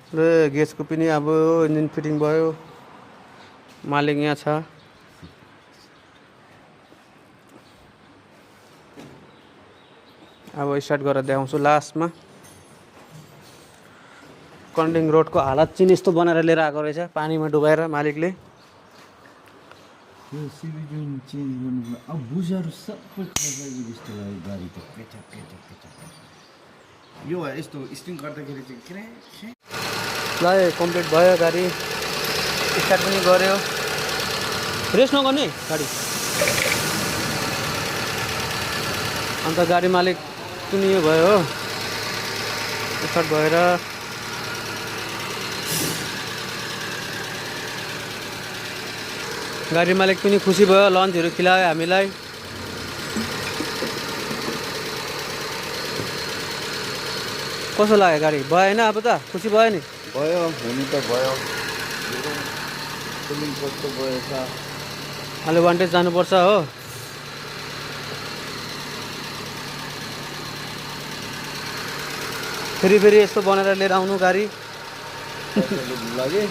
र ग्यासको पनि अब इन्जिन फिटिङ भयो। मालिक यहाँ छ। अब स्टार्ट गरेर देखाउँछु लास्टमा। कन्डिङ रोडको हालत चाहिँ यस्तो बनाएर लिएर आएको रहेछ पानीमा डुबाएर मालिकले। यो सिलिन्डर चेन्ज गर्नुको लागि अब बुझाहरू सबै खसाइको जस्तो लाग्यो गाडी त केचक यो यस्तो स्टिङ गर्दाखेरि चाहिँ ल कम्प्लिट भयो गाडी स्टार्ट पनि गर्यो। रेस्ट नगर्ने गाडी। अन्त गाडी मालिक पनि यो भयो हो स्टार्ट भएर। गाडी मालिक पनि खुसी भयो लन्चहरू खिलायो हामीलाई। कस्तो लाग्यो गाडी भएन अब त खुसी भयो नि। भयो हुनु त भयो फिलिङ कस्तो भयो छ अहिले वान्टेज जानुपर्छ हो। फेरि यस्तो बनाएर लिएर आउनु गाडी লাগে